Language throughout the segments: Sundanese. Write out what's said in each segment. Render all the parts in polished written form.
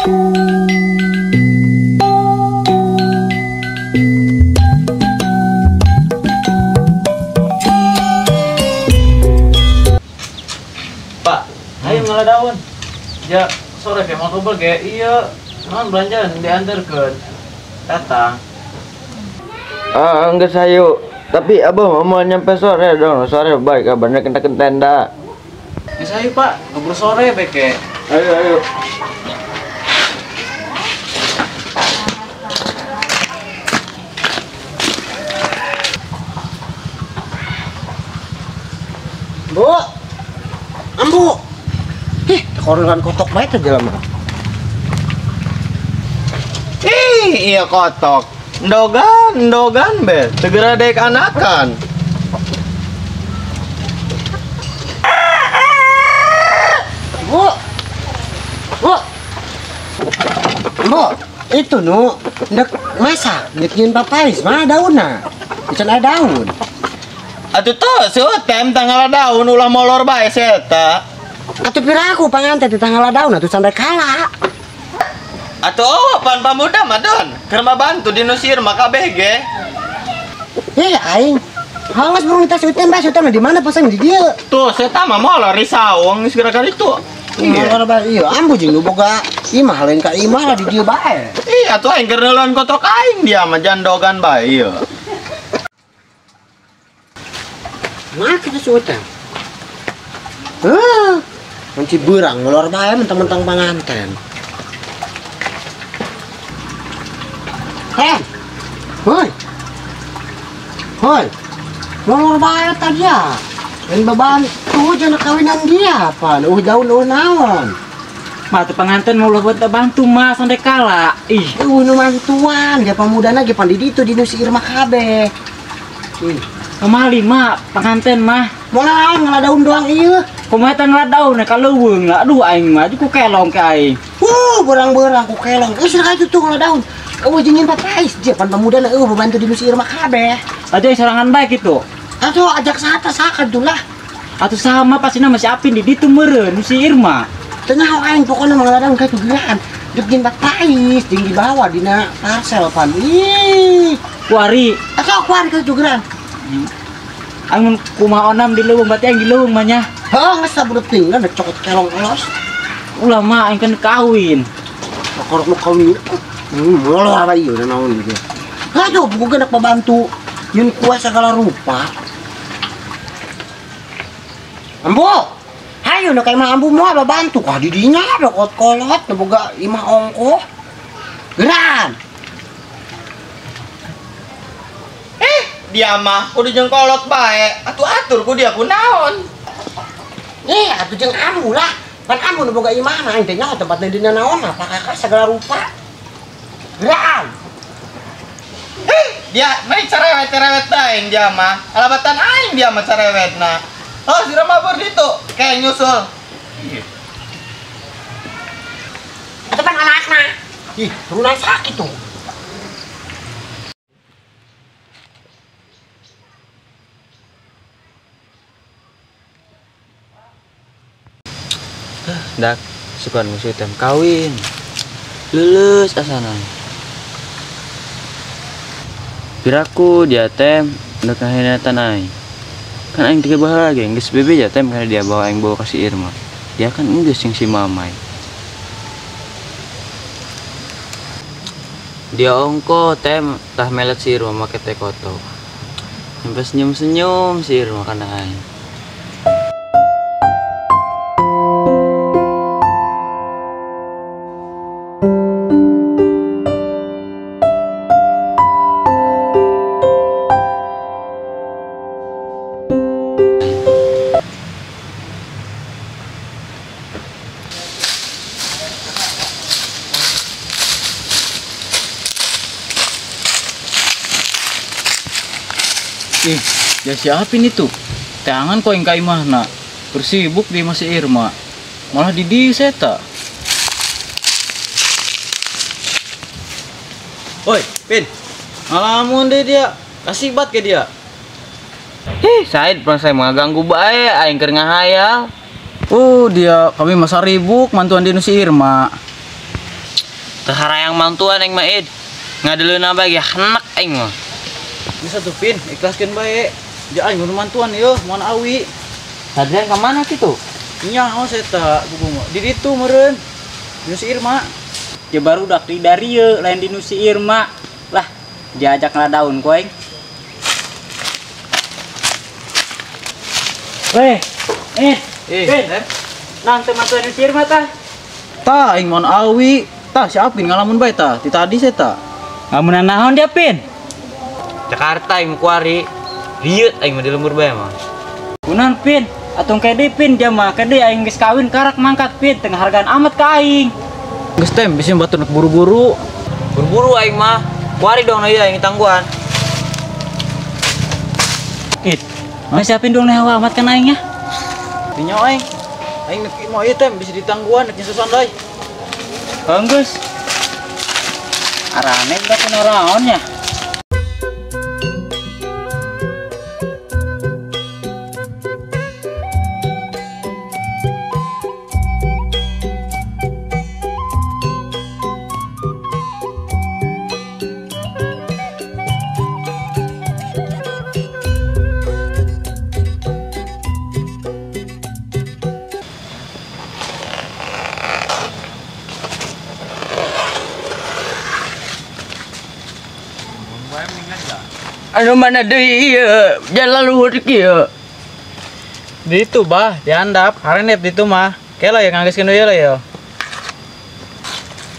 Pak, ayo ngala daun. Ya, sore kayak mau kebel kayak iya, non belanja diantarkeun. Datang. Ah, enggak sayu. Tapi abah mau nyampe sore dong. Sore baik kabarnya kena ke tenda. Ya sayu, Pak. Ngobrol sore beke. Ayo, ayo. Bu. Ambu. Ih, korongan kotok bae teh jelema. Ih, iya kotok. Ndogan, ndogan be, segera dek anakan. Bu, bu, bu, itu nu, ndek masak, ndek nyeun papais, mana daunna? Can aya daun. Atuh tuh, seutem tanggal daun ulah molor bae eta. Atuh piraku panganten di tanggal daun atuh sampai kala. Atuh oh, pan pamuda mah don, keur bantu di nu sieun mah kabeh ge. Eh aing, hangas burung tas utem bae utem di mana pasang di dieu. Tuh, saya mah molor di saung geus geura kali itu. Iya, molor bae ieu ambu jeung nu boga imah lain ka imah lah di dieu bae. Iya, atuh aing keur neuleun kotok aing dia mah jandogan bae ieu. Mah kitu si utem. Heuh, kunci beurang molor bae mentang-mentang panganten. Hei, hoi, hoi, molor bae tadi ya. Dan babantu jangan kawinan dia apa? Daun naon. Mah teu panganten mau buat bantu mah sampai kala. Ih, nu mantuan, dia pamudana ge pandi ditu di nu si Irma kabeh. Ih, kamali mah panganten mah. Moal naon ngala daun doang ieu. Kumaha teh ngala daun ka leuweung lah. Aduh aing mah ku kelong ke aing. Berang-berang ku kelong. Geus ka itu tuh ngala daun. Eueuh jeung nyeun papais, dia pan pamudana eueuh babantu di nu si Irma kabeh. Aja sorangan bae kitu. Atuh ajak sata sakan tuh lah. Atuh sama pasina masih apin di ditu meureun nu si Irma. Teu nyaho aing pokona mah ngala daun ka itu geulaan. Deuk jeung papais jeung dibawa dina parcel pan. Ih, kuari. Atuh kuari ka itu geulaan. Aing kumaha onam di leuweung berarti aing di leuweung mah nya. Heuh geus sabudeting lah cokot kelong elos. Ulah mah aing kan kawin. Pokorok nu kawin. Molor bae ieu naon gitu. Aduh, buku genak pabantu nyeun kue segala rupa. Ambu, hayu nu ka imah ambu moal babantu kah di dinya dokot kolot nu boga imah ongkoh. Geran. Eh, dia mah kudu jeung kolot bae. Atuh atur ku dia kunaon. Eh, atuh jeung ambu lah. Pan ambu nu boga imah mah aing teh nyaho tempatna dina naon apa kakak segala rupa. Geran. Eh, dia meni cerewet-cerewet aing dia mah. Alabatan aing dia mah cerewetna. Oh, si Rama berditu kayak nyusul. Iya. Itu kan anakna. Ih, turunan sakit tuh. Dak, sukan musuh tem kawin. Lulus asana. Piraku dia tem ndek ngahinatan aing. Kan aing tiga bahala ge geus bebe ja tem karena dia bawa aing bawa ka si Irma. Dia kan geus jeung si Mamai. Dia ongko tem tah melet si Irma make teh kotok. Sampai senyum-senyum si Irma kana aing. Ih, ya siapin itu? Tangan kok yang ka imahna. Bersibuk di masih Irma. Malah di seta. Woi, Pin. Ngalamun deh dia. Kasih bat ke dia. Hih, Said pernah saya mah ganggu bae aing keur ngahayal. Oh, dia kami masa ribuk mantuan di si Irma. Teu harayang mantuan aing mah Id. Ngadeleuna bae ge henek aing mah. Bisa tuh Pin, ikhlaskeun bae. Ja aing nu mantuan ieu, moal awi. Adrian ka mana kitu? Nya aos eta buku mah. Di ditu meureun. Di si Irma. Ya baru dak di darieu lain di nu si Irma. Lah, diajak ngaladaun ku aing. Weh, nang teu mantuan si Irma tah. Tah aing moal awi. Tah si Apin ngalamun bae tah. Ti tadi saya tah. Ngamunan naon dia Pin? Jakarta aing kuari. Rieut aing mah di lembur bae mah. Kunaon Pin? Atung kede Pin dia mah kede aing geus kawin karak mangkat Pin teu ngahargaan amat ka aing. Geus tem bisi batur nek buru-buru. Buru-buru aing mah. Kuari dong na ieu aing tangguhan. It. Mah siapin dong nah amat kan aing nya. Dinyo aing. Aing nek mau ieu tem bisi ditangguhan nek nyususan deui. Bagus. Arane udah kena raon ya. Anu mana deui ieu? Jalan luhur kieu. Di itu bah, dihandap, harenep di itu mah. Kela ya nganggeuskeun deui lah ya.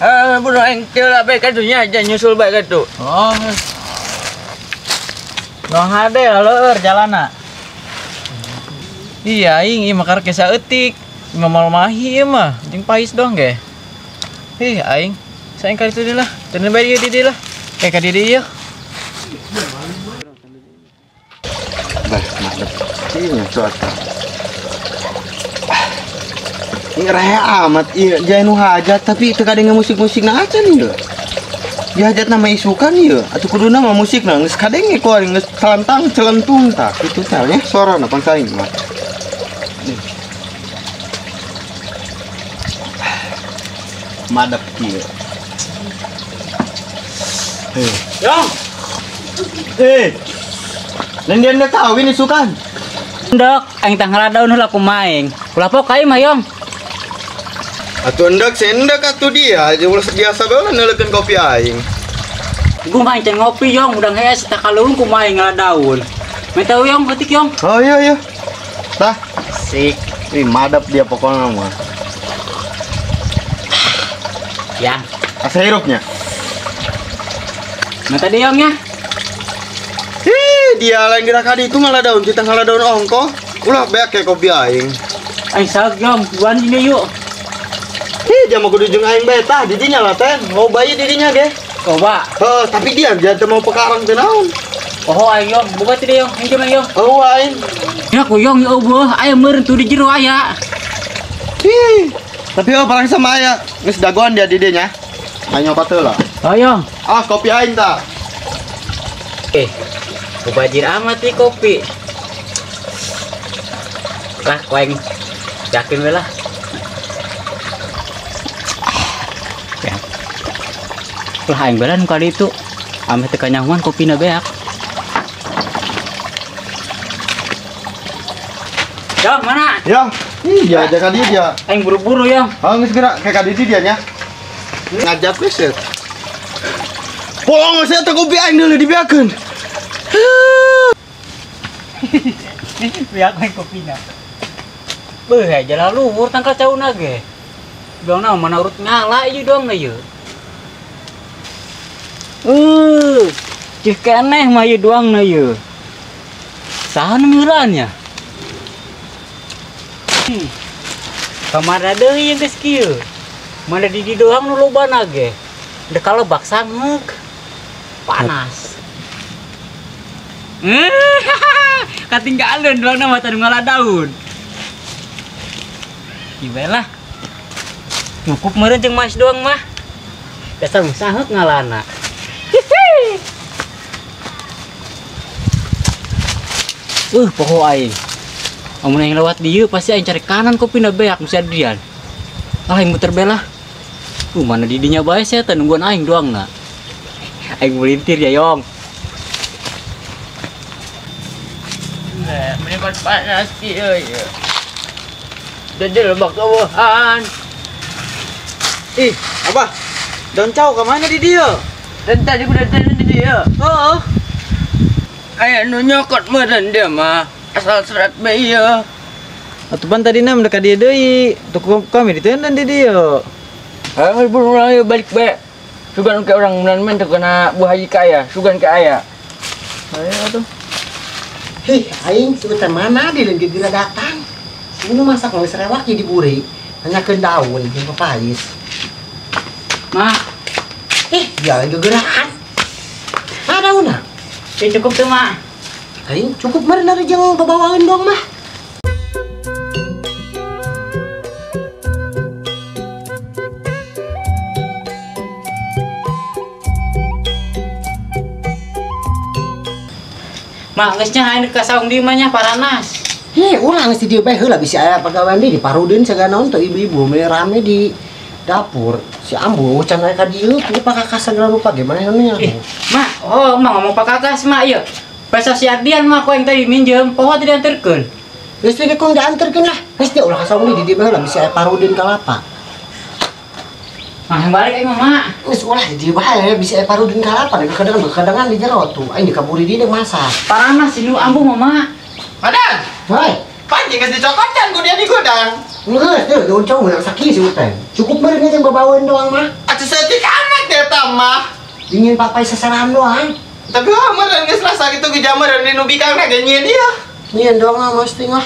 Ah, bunuh aing teu lah bae katunya aja nyusul bae katu. Oh, geus. Nong hade leueur jalana. Iya aing ieu mah karek saeutik. Imah mal mahi ieu mah, jeung pais doang ge. Ih aing, saing ka ditu deui lah. Teu bae ieu di dieu lah. Kayak ka di dieu. Bah, madep. Ini cuaca. Ini raya amat, iya jangan hajat tapi teu kadenge musik-musik na acan ieu. Di hajat nama isukan ieu, atuh kuduna mah musik na geus kadenge ku aing geus celantang celentung tah kitu tah nya sorana pangsaing mah. Madep kieu. Yong. Lain dia ndak kawin isukan. Ndok, aing tah ngaladaun heula kumaing. Ulah pok aing mah yong. Atuh endek sendek atuh dia, ulah biasa bae lah neulekeun kopi aing. Gua aing can ngopi yong, udang hees tah kaleuweung kumaing ngaladaun. Minta yong beutik yong. Oh iya iya. Tah, sik. Ih madap dia pokoknya mah. Ya. Asa hirupnya. Minta dia yong ya. Ih, dia lain gerak kadi itu malah daun kita ngalah daun ongko. Ulah beak kayak kopi aing. Aing saug yong, buan ini yuk. Ih, dia mau kudu jeung aing bae tah didinya lah teh. Mau bayi didinya ge. Coba. Heuh, tapi dia teu mau pekarang teh naon. Oh, aing yong, buka teh yong, minjem aing yong. Oh, aing. Ya ku yong ya eueuh, aya meureun tuh di jero aya. Ih, tapi oh parang sama aya. Geus dagoan dia didinya. Aing nyopat heula. Oh, yong. Ah, kopi aing tah. Mubajir amat nih kopi. Lah, ku aing yakin we lah. Ya. Lah aing balan kali itu. Ameh teu kanyahoan kopina beak. Yong, mana? Ya. Ih, dia aja ka dia. Aing buru-buru, Yong. Oh, geus gerak kayak ka di dia nya. Ngajak we set. Polong saya teh kopi aing deui dibeakeun. Biak main kopina. Beuh, jalan luhur tangkal cauna ge. Doang na mana urut ngala ieu doang na ieu. Cih keneh mah ieu doang na ieu. Saha nu miulaan nya? Kamana deui geus kieu? Mana di di doang nu lobana ge. Dek kalebak sangeuk. Panas. Katinggalan doang nama tadi ngalah daun. Gimana lah. Cukup meureun jeung mas doang mah. Dasar saheuk ngalana. Poho aing. Amun aing lewat dieu pasti aing cari kanan kopina beak mesti Adrian. Alah aing muter belah. Mana didinya bae sia teh nungguan aing doang na. Aing melintir ya, Yong. Nah, mending panas kieu ya. Jadi lebak eueuhan. Ih, apa? Daun cau ke mana di dia? Dan tadi ku datang di dia. Heeh. Aya nu nyokot meureun dia mah. Asal serat bae ieu. Atuh pan tadi na mereka dia deui. Tuh kami diteundeun di dia. Ayo buru balik bae. Sugan ke orang menan terkena Bu Haji kaya, sugan ke aya. Ayo atuh. Hih, aing si Utem mana di lagi gila datang. Ini masak geus rewak jadi buri. Nanyakeun daun jeung papais. Mak. Dia lagi gerakan. Mana daunna? Cukup tuh, Mak. Aing cukup meureun ari jeung babawaeun doang mah. Mak, geus nya aing ka saung di mah nya paranas. Heh, ulah geus di dieu bae heula bisi aya pagawean deui diparudeun sagala naon teh ibu-ibu meni rame di dapur. Si ambu can aya ka dieu ku pakakas sagala rupa ge manehna nya. Mak, oh mak ngomong pakakas mak ieu. Peso si Ardian mah ku aing tadi minjem, poho teh dianterkeun. Geus teh kong dianterkeun lah. Geus teh ulah ka saung di dieu bae heula bisi aya parudeun kalapa. Mah balik aing mah, Mak. Geus ulah di dieu bae bisi aya parudeun kalapa kadang-kadang di jero tuh. Aing dikaburi di deuk masak. Paranas si nu ambu mah, Mak. Padang. Hoi. Panjing geus dicokotan ku dia di gudang. Geus teh daun cau meunang sakieu si Utem. Cukup meureun jeung babaweun doang mah. Atuh seutik amat eta mah. Dingin papai seserahan doang. Tapi mah meureun geus rasa kitu ge jameureun di nu bikangna ge nyieun ieu. Nyieun doang mah mesti mah.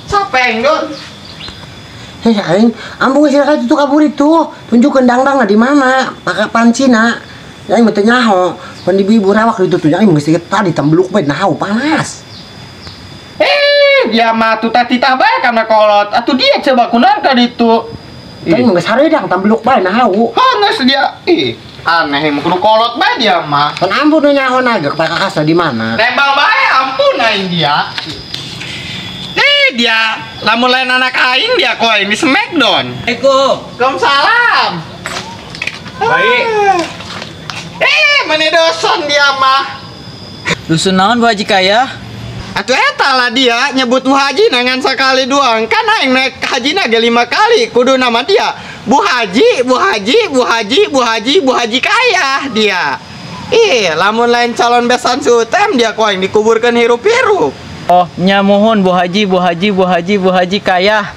Capeng don. Heh aing, ambu geus ka itu kabur itu. Tunjukkeun dangdangna di mana? Paka pancina. Aing mah teu nyaho. Pan di ibu rawak ditu tuh aing geus tadi tambeluk bae nahu panas. Dia mah tuh titah bae kana kolot. Atuh dia coba kunaon ka ditu. Aing mah geus hareudang tambeluk bae nahu. Heuh geus dia. Ih, aneh mah kudu kolot bae dia mah. Pan ambu nu nyaho na ge pakakasna di mana? Tembal bae ampun aing dia. Dia lamun lain anak aing dia ku aing di smackdown. Assalamualaikum. Waalaikumsalam. Baik. Meni doson dia mah. Dusun naon Bu Haji kaya? Atuh eta lah dia nyebut Bu Haji nangan sakali doang. Kan aing naik haji na ge 5 kali kudu nama dia. Bu Haji, Bu Haji, Bu Haji, Bu Haji, Bu Haji kaya dia. Ih, lamun lain calon besan sutem dia ku aing dikuburkeun hirup-hirup. Oh, nya mohon Bu Haji, Bu Haji, Bu Haji, Bu Haji kaya.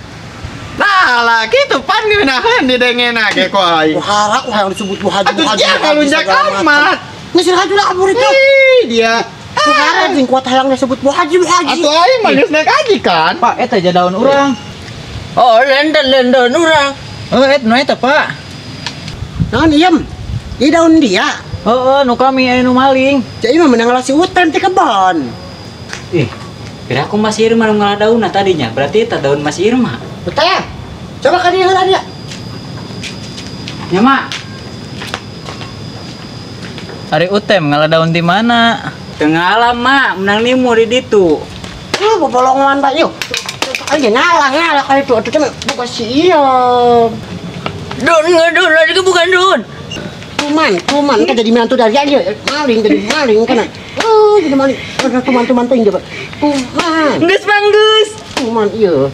Nah lah kitu pan ngeunaheun didengena ge ku aing. Wah, aku hayang disebut Bu Haji, Bu Atuh Haji. dia ngalunjak amat. Geus haji lah kabur itu. Ih, dia. Kuhara jeung kuat hayang disebut Bu Haji, Bu Haji. Atuh aing mah geus naik haji kan. Pak, eta aja daun urang. Oh, lenden urang. Oh, et nu eta, Pak. Naon iem? Ieu daun dia. Heeh, nu kami aya nu maling. Cai mah meunang ngalah si Utem ti kebon. Ih, kira aku Mas Irma nu ngalah daunna tadinya. Berarti eta daun Mas Irma. Betul. Coba ka dieu heula dia. Nya, Mak. Ari Utem ngalah daun di mana? Teu ngalah, Mak, menang nimu di ditu. Lu bobolongan bae yuk. Aing ngalah ka ditu atuh teh buka si ieu. Don ngedon lagi bukan don. Tuman kan jadi menantu dari aja maling jadi maling kan. Oh, jadi maling. Tuman tuman teuing coba. Tuman. Geus manggeus. Tuman ieu.